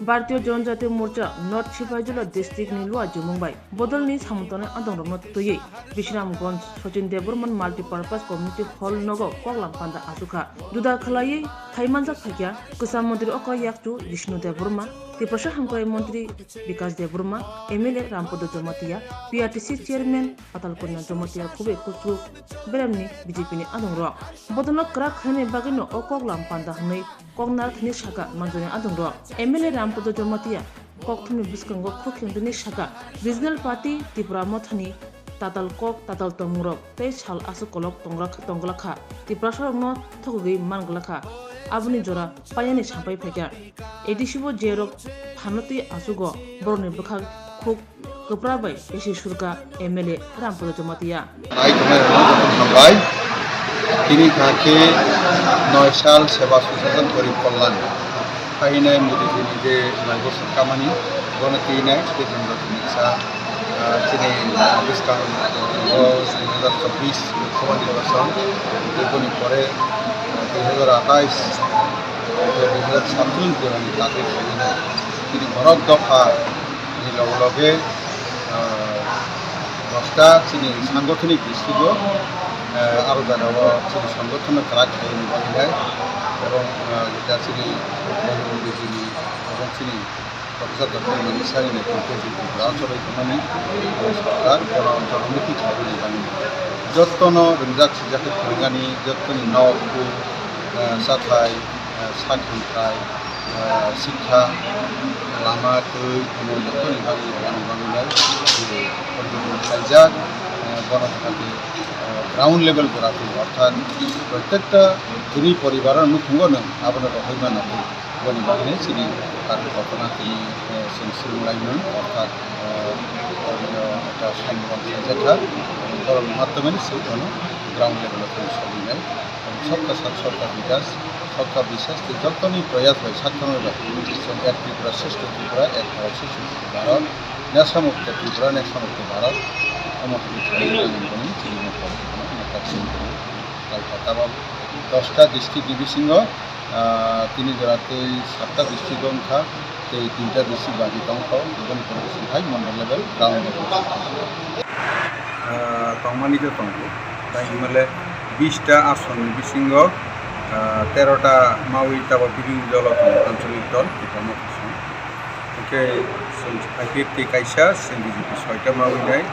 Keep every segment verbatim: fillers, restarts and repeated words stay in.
Bharatiya Janajatiya Morcha North Sipaijala district ni Luaji Mumbai bodolni samung tangnai adongrokno twiwi Bisramganj Sachin Debbarma Multipurpose Community Hall nogo koklam panda achukha. Juda khwlaiwi thai manjak phaikha kwcham montri okra yakchu Jishnu Debbarma, Tiprasa hamkrai montri Bikas Debbarma, M L A Rampada Jamatia, P R T C chairman Atal Kanya Jamatia, khubui kuchuk beremni B J P ni adongrok. Bodolno kwrak khlainai bagwino o koklam panda hwnwi koknar thani saka manjani adongrok. M L A Rampada Jamatia kokthumni bwskango khuk khlengdini saka, Regional Party Tipra Mothani tatal kok tatal tongmungrok tei sal aswk kolok tonglak-, tonglakha Tiprasarokno thokgwi manglakha, aboni jora painani sapai phaikha. A D C bo jerok phanotwi achugo borokni bwkhak khuk kwpra bai isi surka M L A Rampada Jamatia. Nai tongnai rokno joto hambai. Tini kha khe noi sal Seva Sushasan Garib Kalyan. Phainai Modi jini je naigo sorkamani, bono twi nai je jwngjal tini kisa, ah, chini bwskang o dui hazar chobbish Lok Sabha nirbachon, tei boni pore, ah, dui hazar atais, dui hazar satris borokni chakri khainai. Tini borok dopha ni loge loge, ah, dosta chini sangothoni district o, ah, aro jaga o chini sangothon no kwrak khlai ni bagwi nai, ebong, ah, jeta chini Modi jini ebong chini Professor Doctor Mani Sani ni Tripura choli tongmani, ah, sorkar bono jonomukhi khlai ni bagwi nai. Jotono ringjak sijak khe phwrwngani, jotoni nok, ah, chathai, ah, sak hamkrai, ah, sikha, lama, twi, omo joto ni bagwi, ani bagwi nai, eh, porikokma khlaijak, eh, bono thani, eh, ground level gora twi, orthat protekta tini poribar o nukhungo no abono rohoi mano twi, boni bagwi nai chini kari kotona tini, eh, chwng swrwng lai mano, orthat, eh, ekta songboron khlaijakha, borok ni matwmani se bono ground level o thani sogwi nai. Sabka saath sabka vikas, sabka vishwas tei jotoni proyas bai sakthangwi bai chwng Ek Tripura Shreshtha Tripura, Ek Bharat Shreshtha Bharat, Nesha Mukto Tripura, Nesha Mukto Bharat, omo hai khe chwng chini mokol, mokol simi tongo. Hai khe tabok dosta district ni bisingo, ah, tini jora tei satta district wngkha. Tei tinta district bagi tongkho, boni pore se hai mondol level, ground level. Ah, tongmani khe tongo. Tai hwnmale bista asonni bisingo, ah, terota mawi tabok bidin dolo tongo, ancholik dol, Tipra Motha song. Hwnkhe chwng I P F T kaisa, chwng B J P soita mawi nai,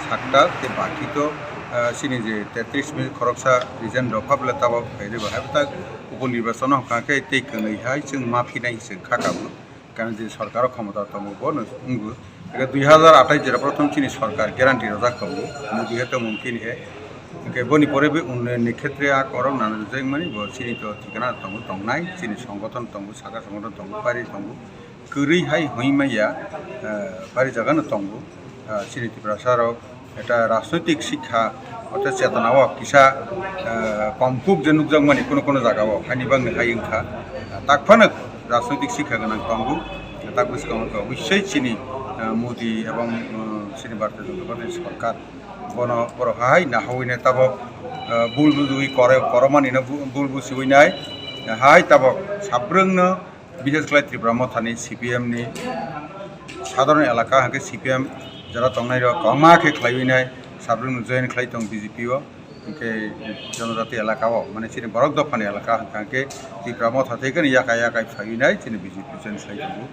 satta, tei baki to, ah, chini je tetris mi khoroksa region dopha bwle tabok phaide bahai bwtak upo nirbachono hwnkha khe tei kwnwi hai chwng ma phinai chwng kha kabo. Karon je sorkar o khomota tongo, bono wngo. Eke dui hazar atais jora prothom chini sorkar guarantee rojak tongo, Modi hai to mumkin hai. Hwnkhe boni pore bo unnayon ni khetre a korok nana rwjakmani, bo chini to thikana tongo, tongnai, chini songothon tongo, saka songothon tongo, pari tongo, kwrwi hai hwnwi manya, eh, pari jaga no tongo, eh, chini Tiprasa rok. Eta rajnoitik sikha, orthat chetona o kisa, eh, komkuk je nukjakmani kuno kuno jaga o, haini bagwi hai wngkha. Takphano rajnoitik sikha gwnang tongo, tak bwskango khe obisoi chini, eh, Modi ebong, eh, chini Bharatiya Janata Party sorkar bono borok hai nahawi nai tabok, eh, bul bujui kore-, koromani no bu-, bul busiwi nai, hai tabok sabrwngno. Bishes khlai Tripura Mothani C P M ni sadharon elaka hwnkhe C P M jora tongnairok kwbangma khe khlaiwi nai, sabrwngno join khlai tong B J P o, hwnkhe jonojati elaka o, mane chini borok dophani elaka hwnkha hwnkhe Tripura Motha thai kheno yakai yakai phaiwi nai chini B J P join khlai tongo.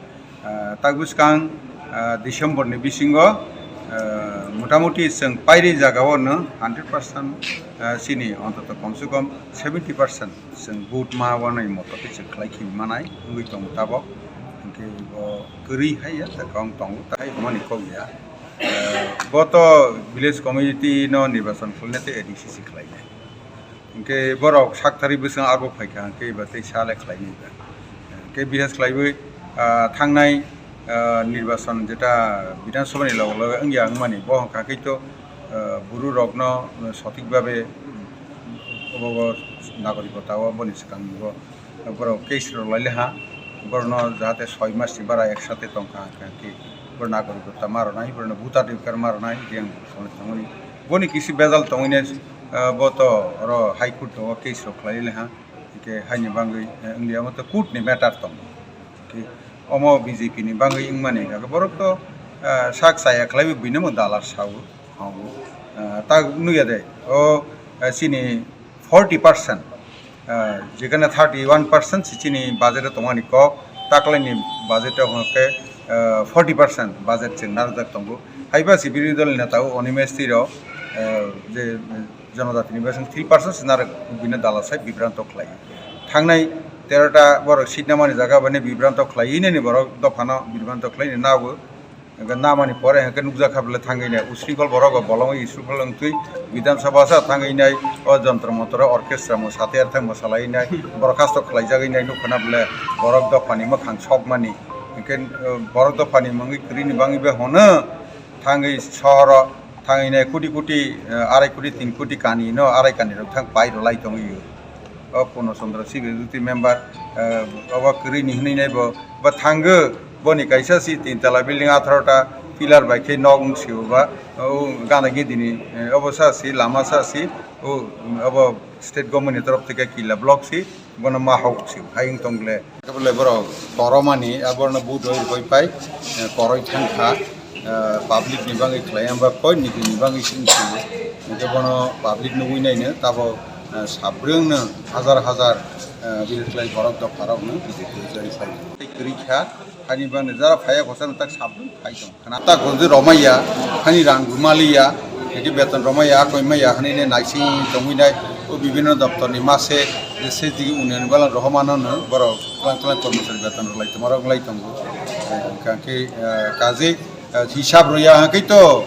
Ah, tak bwskang, ah, December ni bisingo, ah, motamuti chwng pairi jagao no hundred percent, ah, chini ontoto komse kom seventy percent. Chwng vote ma wanai moto khe chwng khlai khe manai wngwi tongo tabok. Hwnkhe bo kwrwi hai ya, ta kong tongo, tai hwnmani kok ya. Eh, bo to village committee no nirbachon khlaina tei A D C se khlainai. Hwnkhe borok sak thari bwswng arbo phaikha, hwnkhe ba tei sale khlainai ba. Hwnkhe bishes khlaiwi, ah, thangnai, ah, nirbachon jeta Bidhan Sabha ni loge loge wngya wngmani, bo hwnkha khe to, ah, buru rokno sothik babe obo nagarikota o boni swkang bo borok case rok lai le ha, borokno jahate soi mas ni bara ek sate tongkha hwnkha khe borok nagarikota ma rwnai, borokno voter I D card ma rwnai, je ang songwi thangmani. Boni kisi bejal tongwi nai, ah, bo to oro High Court o case rok khlai le ha, hwnkhe haini bagwi, eh, wngya omo to court ni matter tongo. Hwnkhe Omo B J P ni bagwi wngmani, hwnkhe borok to, ah, sak chaya khlaiwi buino mo dalar sao. Ah, tak nukya de, o, ah, chini forty percent, ah, jekhane thirty one percent se chini budget o tongmani kok, taklaini budget o hwnkhe, ah, forty percent budget chwng narwkjak tongo. Haiba se birodhi dol ni neta o Animesh Tiro, ah, je, Jonojatini bising three percent se narwk bini dala sai bibranto khlai. Thangnai tero ta borok seat namani jaga bini bibranto khlai nini borok dophano bibranto khlai ni nago. Hingke namani pore hingke nukjak kha bole thangwi nai usrikol borok bo bolong usrikol wngtwi Bidhan Sabha sa thangwi nai o jontro montro orchestra mo sate arthai mo salai nai borok hasto khlai jagwi nai nukho na bole borok dophani mwkhang sokmani. Hingke, eh, borok dophani mungwi kwrwini bangwi be hono thangwi sohoro thangwi nai koti koti, eh, arai koti tin koti kani no arai kani rok thang pai rw lai tongwi o. O Purno Chandra Sibir Jyoti member, eh, obo kwrwini hwnwi nai bo, bo thangwi boni kaisa si tin tala building atharo ta pillar bai khe nok wng sio ba, o gana gidini, eh, obo sa si lama sa si, o, obo state government ni torof theke killa block si. Bono ma hok si hai wng tong le. Kebo le borok toromani, a borno vote roi roi pai, eh, koroi thang kha, eh, public ni bagwi khlai amba koi nini bagwi sing si. Hingke bono public nugwi nai no tabo, eh, sabrwng no hajar hajar, eh, bini khlai borok dopha rok no B J P roi sai. Tei kwrwi kha, hani bangni jara phaiya kosa no tak sabrwng phai tong. Khna ta gonji romaiya, hani rang rwmaliya, hingke beton romaiya, koi maya, hani ne naising tongwi nai, o bibhinno doptor ni mase, je se digi union bala rohomano no, borok twlang twlang kormochari beton rwlai tongma rok wng lai tongo. Eh, hingke, eh, kaje, eh, hisab rwya hingke to,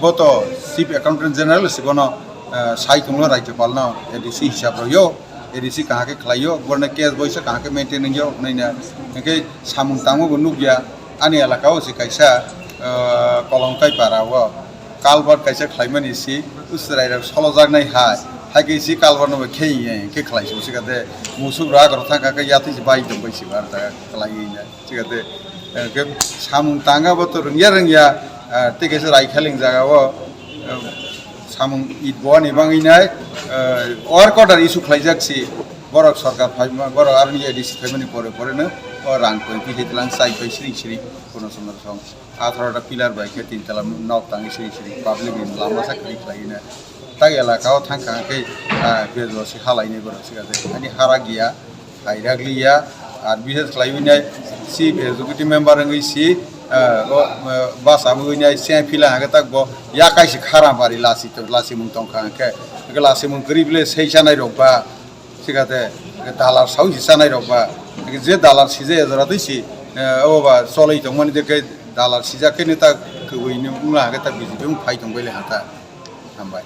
bo to Chief Accountant General se bono, eh, sai tonglo Rajyapal no, A D C hisab rwyo. A D C kaham khe khlaio, borokno cash boisa kaham khe maintain wngyo, hwnwi no. Hwnkhe samung tangma bo nukya, ani elaka o se kaisa, ah, Kolongkai para o culvert kaisa khlaimani si, chwrai rok solojaknai hai, hai khe si culvert no bo khe ya, khe khlai se kate musuk rok rok thang kha khe yatwi se bai tong bai se bar ta khlai ya. Thik ase, hwnkhe samung tanga bo to rwngya rwngya, ah, tei kaisa Raikhaling jaga o, ah, samung it bo ani bangwi nai, ah, work order issue khlaijak si, borok sorkar phaima, borok aroni A D C phaimani pore pore no, o rang twenty hai tlang chai pai siri siri, kono somoi song atharo ta pillar bai khe tin tala nok tangwi siri siri, public ni lama sa kwrwi khlai na, tak elaka o thang kha khe, ah, bejwa se halai nai borok thik ase, ani hara giya. Kairak liya, ar bises khlaiwi nai si executive member wngwi si, eh, o, eh, basa wngwi nai se phila hake tak bo ya kaisi khara bari lasi to lasi mung tong kha hake, hake lasi mung kwrwi bile sei chanai rok ba, sikate dalar sau si chanai rok ba, hake je dalar si je jora twi si, eh, obo ba choloi tong mani de ke dalar sijak khe ni tak kwbwi ni wngla hake tak B J P wng phai tong bai le ha ta. Hambai.